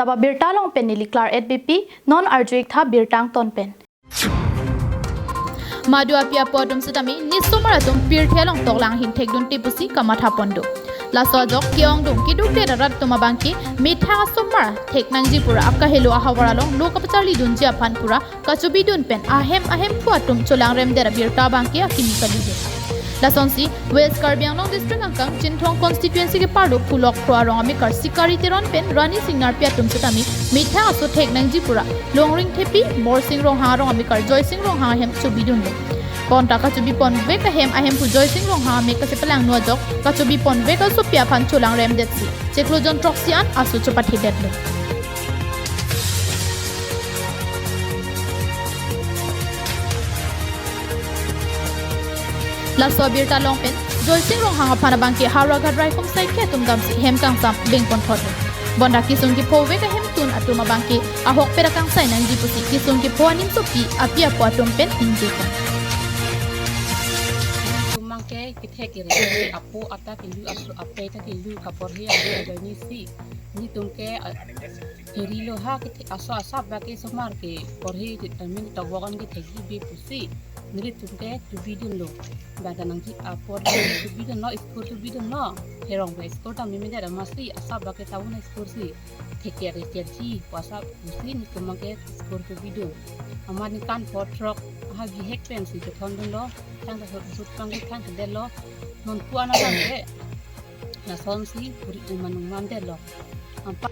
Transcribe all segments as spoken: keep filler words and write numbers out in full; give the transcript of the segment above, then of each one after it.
Ba birta along pen neli Claret Beypi, non arju-ik tha birta angton pen. Madu api apo atum setame, ne osomar atum pirthe along toklang ahin thekdunde pusi kamatha pon do. Laso ajok ke-ongdung keduk det arat atum abangke, methang asomar thek nangji pura akahelo ahavar along lo kapacharlidunji aphan pura kachobidun pen ahem ahemphu atum cholangrem det abirta abangke akimi kalidet. Lasonsi West Karbi Anglong District angkang Chinthong Constituency keparlo Phulok Kro arong amekar Sikari Teron pen Rani Singnarpi atum setame methang aso thek nangji pura Longring Thepi, Borsing Ronghang arong amekar Joysing Ronghang ahem chobidunlo. Bonta kachobi ponvek ahem ahemphu Joysing Ronghang amek kasepalangno ajok kachobi ponvek asopi aphan cholangrem detsi chiklo jon throksi an aso chopathe detlo. Laso abirta along pen Joysing Ronghang aphan abangke Howraghat raikom saikhi atum damsi hem kangsam beng ponthot. Bonta kesung kephovek ahemtun atum abangke ahokpet akangsai nangji pusi kesung kepho animsopi api apo atum pen ningje pon. Tumang ke kethek kere apo ata kelu aso ape ta kelu kaporhe ajo ajo ni si. Netum ke, ah, kiri lo ha ke the-, aso asap ba ke osomar ke porhe ke, I mean, tobok an ke thekji be pusi. Nelitum ke chobidunlo. Ba ta nangji apor chobidunlo, score chobidunlo. Herong ba score ta mimi det amatsi asap ba ke tabun score si. Theker theker ji, puasap pusi netum ke score chobidun. Amat ningkan pho throk ha bihek pensi kethondunlo. Thang ta sut pang ke thang kedetlo. Non pu ana bang ke. Lasonsi puri imanung mandetlo. Ampa.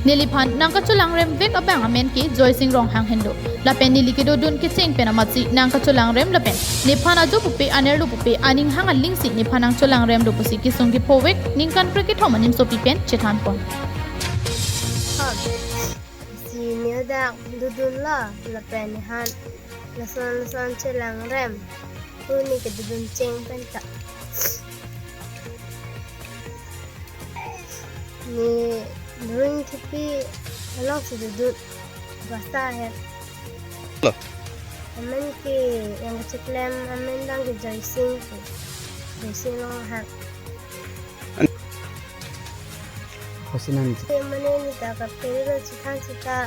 Neliphan nangkacholangrem vek abang amen ke Joysing Ronghang henlo. Lapen neli kedodun kecheng pen amatsi nangkacholangrem lapen nephan ajo pupe anerlo pupe aning hang alingsi nephan nangcholangremlo pusi kesung kephovek ningkan krekethom animsopi pen chethan pon. Hon. Si ne dak dodunlo lapen nephan lason lason cholangrem. Pu ne kedodun cheng pen ta. Ne Longring Thepi alongsi dodun basta ahem. Lo. Amen ke yang kecheklem amen abangke Joysing ke. Joysing Ronghang. An- Hosi nang. Ke mane ne ta kaphere lo chithan sita.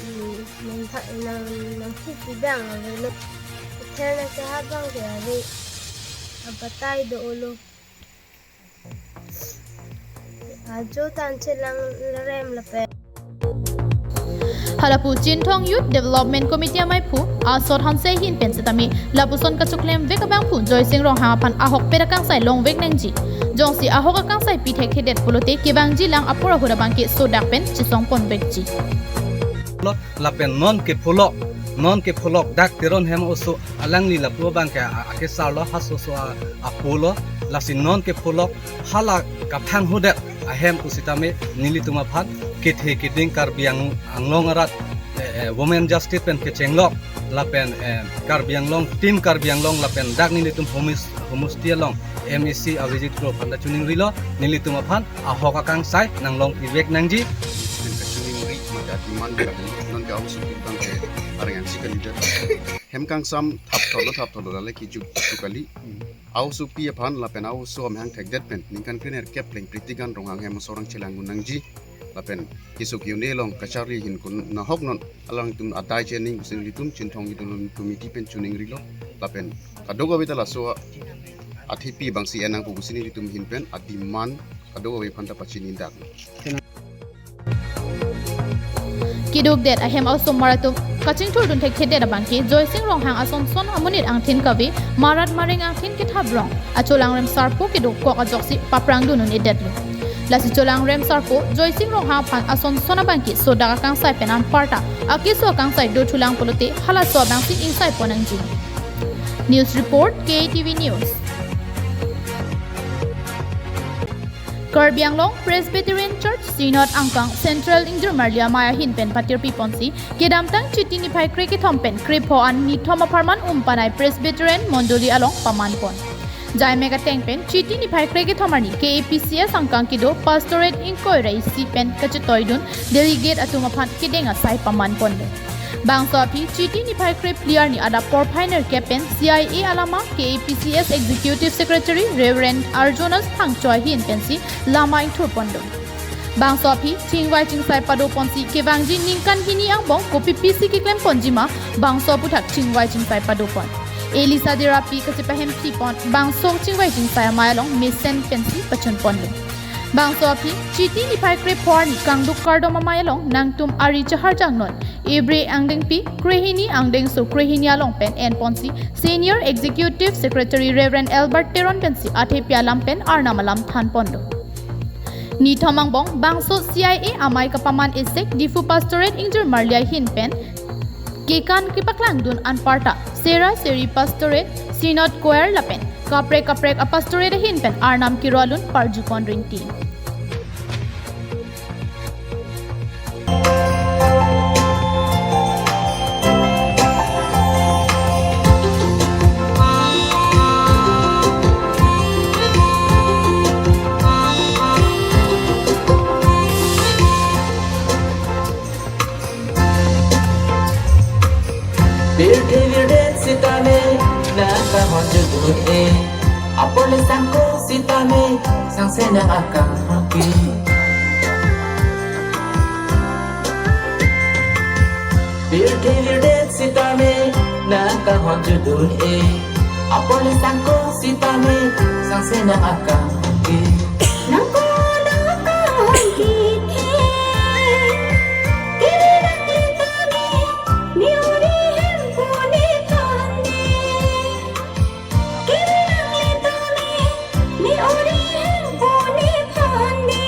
Hmm, nang tha-, nang, nang phu pidang avelo. Hotel nangkehat abangke ave. Abatai do-olo. Ajo ta nangcholangrem lapen. Halapu Chinthong Youth Development Committee amaiphu Asot Hanse ahin pen setame lapuson kachoklem vek abangphu Joysing Ronghang aphan ahokpet akangsai longvek nangji. Jongsi ahok akangsai pi thekthedet pulote kevangji lang apor ahut abangke sodak pen chesong ponvekji. Lapen non ke Phulok, non ke Phulok dak Teron hem oso alangli lapu abangke a-, akesarlo, ha oso a-, apolo, lasi non ke Phulok hala kaphang hudet ahem pusitame nelitum aphan kethe keding Karbi Ang-, Anglong arat, eh, eh, women justice pen kechenglok lapen, eh, Karbi Anglong, Team Karbi Anglong lapen dak nelitum homis-, homosti along M A C Abhijit Kro aphan ta choningrilo, nelitum aphan ahok akangsai nanglong pivek nangji. Pen kachoningri mate demand kali, non ke aosopi abangke areng angsi kalidet. Hem kangsam thaptholo thaptholo lale kijuk kijuk kali. Aosopi aphan lapen aoso amahang thekdet pen ningkan krenerkep pleng Pritigan Ronghang hem aso arang chelangdun nangji. Lapen keso ke-un-e along kacharli ahin kun nahok non alangtum adai chening pusi nelitum Chinthong Youth Development Committee pen choningrilo. Lapen kadokave ta laso athepi abangsi en nangpo pusi nelitum ahin pen ademand kadokave aphan ta pachini dak. Keduk det ahem osomar atum kachingthurdun thekthedet abangke Joysing Ronghang asonson amonit angthin kave, marat mareng angthin kethabrong acholangrem sarpo kedokok ajoksi paprangdun un-edetlo. Lasi cholangrem sarpo Joysing Ronghang aphan asonson abangke sodak akangsai pen anparta akeso akangsai dothulang pulote halaso abangsi ingsai pon nangji. News report, K A T V News. Karbi Anglong Presbyterian Church Synod angkang Central Ingjirmarli amei ahin pen patirpi ponsi kedamtang Chiti niphai krekethom pen krepho an nithom apharman Umpanai Presbyterian Mondoli along paman pon. Jaimek ateng pen Chiti niphai krekethom arni K A P C S angkang kedo Pastorate ingkoi ra isi pen kachetoidun delegate atum aphan kedeng asai paman ponlo. Bangso aphi Chiti niphai krephli arni adap porphai nerkep pen C I A alama K A P C S Executive Secretary Reverend Arjunus Phangcho ahin pensi lama ingthur ponlo. Bangso aphi chingvai chingsai padoponsi kevangji ningkan hini angbong kopipisi keklemponjima bangso aphuthak chingvai chingsai padopon. Elisa Derapi kachepahemphipon bangso chingvai chingsai amei along mesen pensi pachunponlo. Bangso aphi Chiti niphai krepho arni kangduk kardom amei along nangtum ari chahar jangnon Ibre angdengpi krehini angdengso krehini along pen enponsi Senior Executive Secretary Reverend Albert Teron pensi athepi alam pen Arnam alam thanponlo. Nithom angbong bangso C I A amei kapaman esek Diphu Pastorate ingjir marli ahin pen kekan kepaklangdun anparta Sera Seri Pastorate, Synod Choir lapen kaprek kaprek a pastorate ahin pen Arnam kiro alun parjupon rinti. Pirthe virdet sitame nangkahonjudun-e, apor le sangko sitame sangse nang akam hangke. Pirthe virdet sitame nangkahonjudun-e, apor le sangko sitame sangse nang akam hangke. Nangko nang akam hangke. Kiri nang le tame, ni ori hempo ne thane. Kiri nang le tame, ni ori hempo ne thane.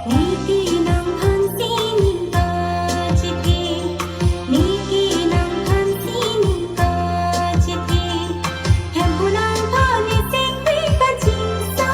Niti nangphan sining kachiti, niti nangphan sining kachiti. Hempo nangphan ne singpi kachingsa.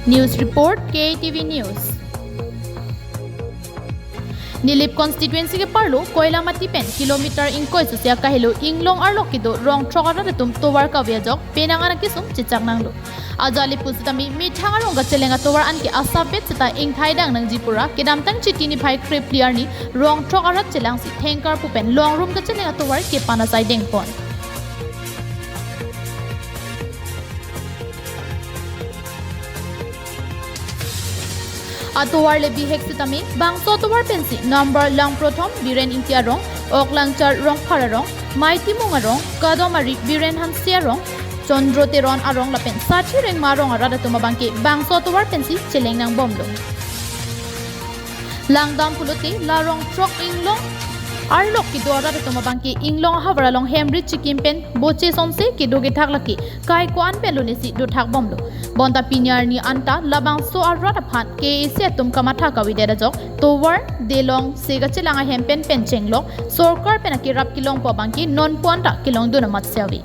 News report, K A T V News. Nilip constituency ke-arlo Koilamati pen kilometer ingkoi sose akahelo Inglong arlok kedo rong throk arat atum tovar kave ajok penang an akesung chechak nanglo. Ajali pusitame methang arong kacheleng atovar anke asapet seta ingthai dang nangji pura kedamtang Chiti niphai krephli arni rong throk arat chelangsi thengkarpu pen longrum kacheleng atovar kepan asai dengpon. Atovar le bihek sitame bangso atovar pensi number Langprothom Biren Ingti arong, Oklangchar Rongphar arong, Maitimung arong, Kadomari Biren Hanse arong, Chandra Teron arong lapen Sathi Rengma arong arat atum abangke bangso atovar pensi cheleng nangbomlo. Langdam pulote la rong throk Inglong arlok kedo arat atum abangke Inglong ahavar along hemrit chikim pen boche sonse kedo kethak lake kai ko-an pen lonesi dothak bomlo. Bonta pini arni anta labangso arat aphan K A A C atum kamatha kavedet ajok tovar delong se kachelang ahem pen pen chenglok sorkar pen akerap kelongpo abangke nonpu anta kelongdun amat se ave.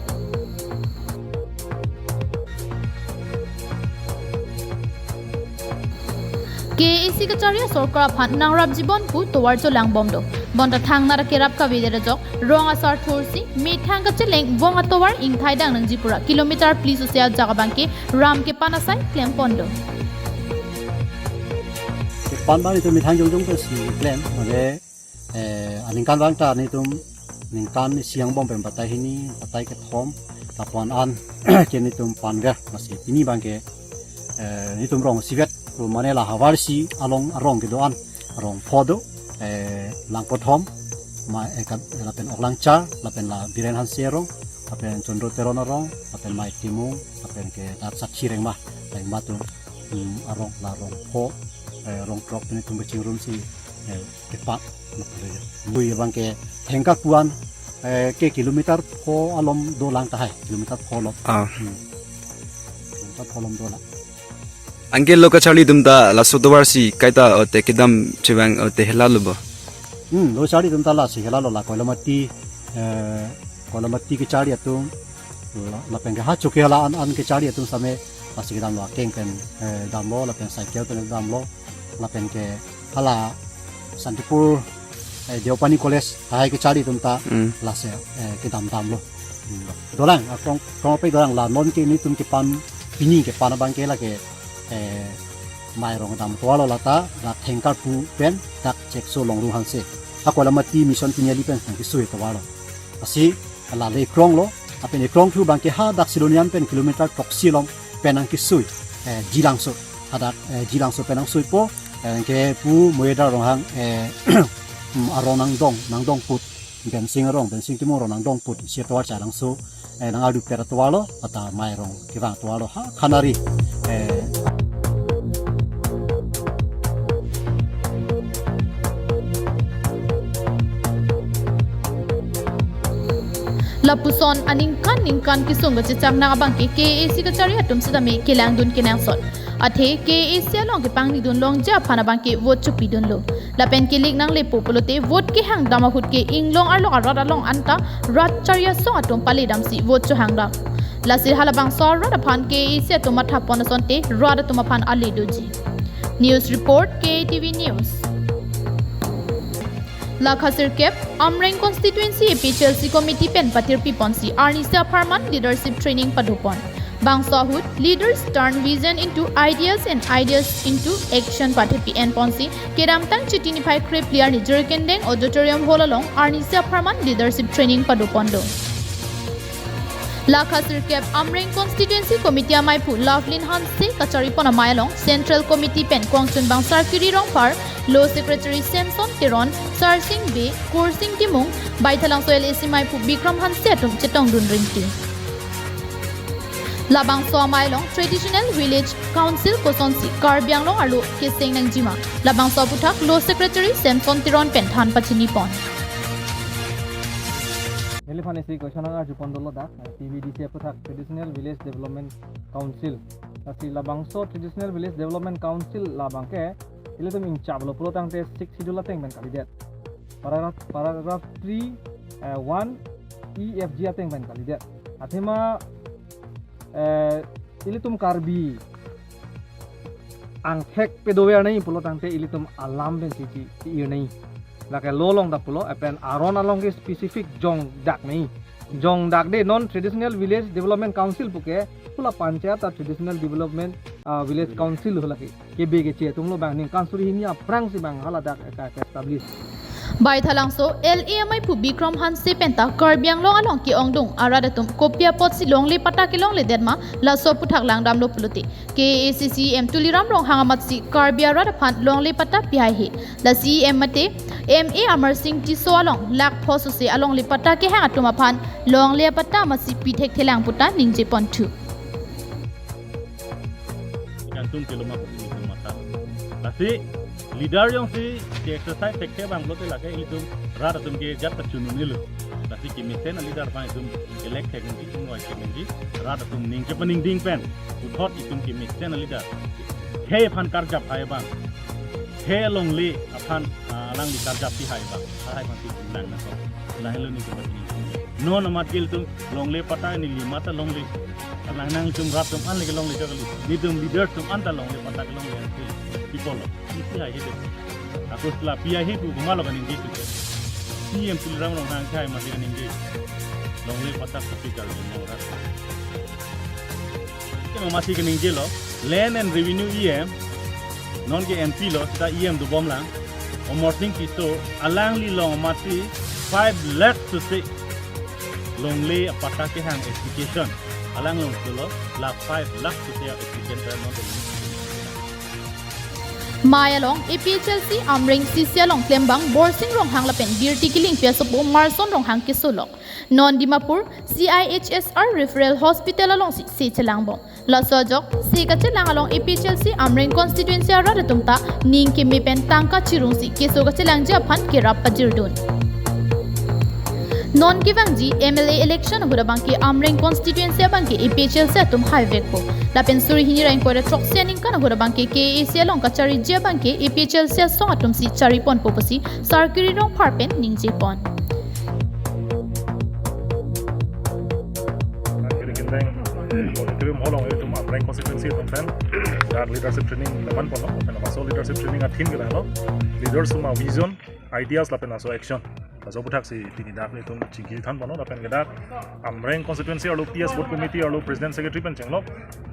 K A A C kachari asorkar aphan nangrapjibom pu tovar cholangbomlo. Bonta thangnat akerap kavedet ajok rong asar thursi methang kacheleng vong atovar ingthai dang nangji pura kilometer phli sose ajak abangke ram kepan asai klemponlo. Kepan abang itum methang jongjong pensi klem, mane eh, aningkanvang ta netum ningkan isi angbong pen batai hini, batai kethom, lapu-an an ke netum panver, lasi pini abangke, eh, netum rong isivet, pu mane la havarsi along arong kedo-an, rong pho do, eh, Langprothom, Ma, eh, kat-, lapen Oklangchar, lapen la Biren Hanse arong, lapen Chondro Teron arong, lapen Mai Timung, lapen ke dak Sakhi Rengma, Rengma atum, hmm, arong, la rong pho, eh, rong throk pini atum kachingrum si, eh, kepak, lapen lui abang ke thengkarpu an, eh, ke kilometer pho alom dolang tahai, kilometer pho alom. Ah. Hmm. Kilometer pho alom dolang. Anke lo kacharli atum ta laso tovar si kaita ote kedam chevang ote hela lo bo. Hmm, lo charli atum ta lasi hela lo, la Koilamati, eh, Koilamati kecharli atum, la, lapen ke ha Chokihola an, an kecharli atum same lasi kedam lo, akeng pen, eh, damlo, lapen cycle pen damlo, lapen ke hala Santipur, eh, Deopani College tahai kecharli atum ta, hmm, lasi, eh, kedam damlo. Hmm. Dolang, ah, krong, krong pe dolang, la non ke nelitum kepan, pini kepan abang ke lake, eh, Mai rong dam tovar lo, lata, dak thengkarpu pen, dak Chekso Longrung Hanse. Ha Koilamati Mission Tiniali pen nangkesui tovar lo. Lasi, la le krong lo, lapen ekrong thu abang ke ha dak Siloniam pen kilometer throksi along pen nangkesui, eh, Jilangso. Hadak, eh, Jilangso pen nangsuipo, eh, ke pu Moyedar Ronghang, eh, hmm, arong nangdong, nangdong put, Bensing arong, Bensing Timung arong nangdong put, si tovar Jilangso, eh, nang-ardu pera tovar lo, lata Mai rong kevang tovar lo, ha Khanari, eh, Lapuson aningkan ningkan kesung kachechak nang abang ke K A A C kachari atum sitame kelangdun kenangsot. Athe K A A C along kepangnidun longji aphan abang ke vote chopidunlo. Lapen kelik nanglepo pulote vote kehang dam ahut ke inglong arlok arat along anta rat chari asong atum pale damsi vote chohang dam. Lasi halabangso arat aphan K A A C atum mathapon asonte rat atum aphan ale doji. News report, K A T V News. Lakha sirkep, Amreng Constituency A P H L C Committee pen pathirpi ponsi arnisi apharman leadership training padopon. Bangso ahut, leaders turn vision into ideas and ideas into action pathirpi en ponsi, kedamtang Chiti niphai krephli arni Jirikindeng Auditorium Hall along arnisi apharman leadership training padoponlo. Lakha sirkep Amreng Constituency Committee amaiphu Lovelyn Hanse kacharipon amei along Central Committee pen Kwangchunbang Sarkiri Rongphar, Law Secretary Samson Teron, Sarsing Bey, Kursing Timung, Baithalangso L A C maiphu Bikram Hanse atum chetongdun ringti. Labangso amei along Traditional Village Council kosonsi Karbi Anglong arlo keseng nangjima, labangso aputhak Law Secretary Samson Teron pen than pachinipon. Neliphan isi question nang-arjupon dolo dak, T V D C aputhak Traditional Village Development Council. Lasi labangso Traditional Village Development Council labang ke, ilitum ingchaplo pulo tangte Sixth Schedule ateng pen kalidet. Paragraph, paragraph three, eh, one, E, F, G ateng pen kalidet. Athema, eh, ilitum Karbi angthek pedover nai pulo tangte ilitum alam pen si, si, si ir nai. Lake law along dak pulo, eh, pen aron along ke specific jongdak nai. Jongdakde non Traditional Village Development Council puke, pula panchayat ta Traditional Development, ah, Village Council hu lake. Kebe keche atumlo bang ningkan suri hini aphrangsi bang haladak ka, ka establish. Baithalangso L A amaiphu Bikram Hanse penta Karbi Anglong along ke-ongdung arat atum kopi apotsi longle patta kelongledetma laso aputhak langdamlo pulote K A A C C E M Tuliram Ronghang amatsi Karbi arat aphan longle patta pihaihe. La C E M mate M A Amarsing Tisso along lakh pho sose alongle patta kehang atum aphan longle patta amatsi pi thekthelang puta ningjeponthu. Ikan tum keloma ko ini tum mata. Lasi leader jongsi ke-exercise thekthe abang pulote lake ilitum rat atum ke jat pachunun ilo. Lasi kemesen a-leader abang itum elect thek nangji, itum noi thek nangji, rat atum ningje paningding pen puthot itum kemesen a-leader. Khei aphan karjap hai abang. Khei longle aphan, ah, alangli karjap pihai abang. Hai abang itum nang nangkok. Lahelo ni itum pachunun. Non amat ke ilitum longle patta neli mata longle. Karena nangtum rat atum an lagi longle kali. Nelitum leaders atum anta longle patta kelongle. People lo. Isi haihe de. Aku setelah pihaihe pu komatlo kaningje tu. C E M Tuliram Ronghang hai mati kaningje. Longle patta typical di nong rat. Ke mati kaningjelo, Land and Revenue E M, non ke M P lo, seta E M dobomlang, Amarsing Tisso, alangli along mati five lakh sose longle patta kehang application. Alang along solo, la five lakh sose application ta non. Mai along A P H L C Amreng C C along klembang Borsing Ronghang lapen Birti Killingpi asopo Marson Ronghang kesolok. Non Dimapur C I H S R Referral Hospital alongsi se chelangbom. Laso ajok se kachelang along A P H L C Amreng constituency arat atum ta ning keme pen tangka chirungsi keso kachelangji aphan kerap pajirdun. Non kevangji M L A election ahut abangke Amreng constituency abangke A P H L C atum haivekpo. Lapen suri hini ra ingkoi ra throksi aningkan ahut abangke K A A C along kachariji abangke A P H L C asong atumsi chariponpo pusi Sarkiri Rongphar pen ningjepon. Kiri Kinreng Auditorium Hall along itum Amreng constituency atum pen dak leadership training laman ponlo, pen laso leadership training a-theme ke lahelo, leaders atum a-vision, ideas lapen laso action. Laso aputhaksi pini dak itum chingki than ponlo, lapen ke dak Amreng constituency arlo P S booth committee arlo president secretary pen chenglok,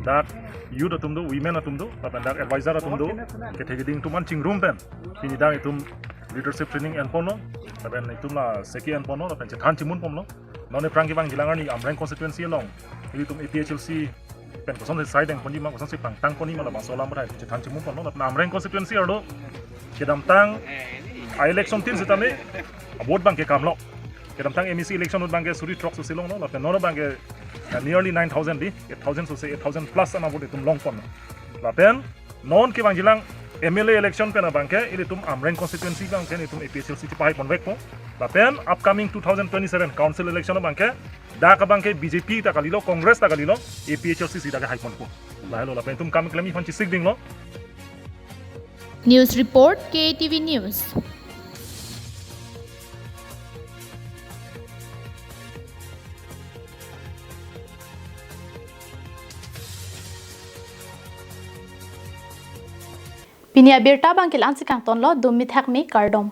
dak youth atum do, women atum do, lapen dak advisor atum do, kethe keding atum an chingrum pen pini dak itum leadership training en ponlo, lapen itum la seki en ponlo, lapen chethan chimun ponlo. Non aphrang kevangji lang arni Amreng constituency along ilitum A P H L C pen kosonsi side dengponji ma, kosonsi pangtangponji ma, labangso alam bethai chethan chimun ponlo. Lapen Amreng constituency arlo kedamtang a-election tin sitame a-vote abangke kamlo. Kedamtang M A C election ahut abangke suri throksi longlo, lapen non abangke, uh, nearly nine thousand di, eight thousand sose eight thousand plus an a-vote itum longponlo. Lapen non kevangji lang M L A election pen abangke ilitum Amreng constituency abangke itum A P H L C chepahai ponvekpo. Lapen upcoming two thousand twenty-seven council election abangke dak abangke B J P ta kalilo, Congress ta kalilo, A P H L C si dak hai ponpo. Lahelo, lapen itum kam keklem aphan chesik dinglo. News report, K A T V News. Pini abirta abangke la-ansi kangtonlo, dum mithak me, kardom.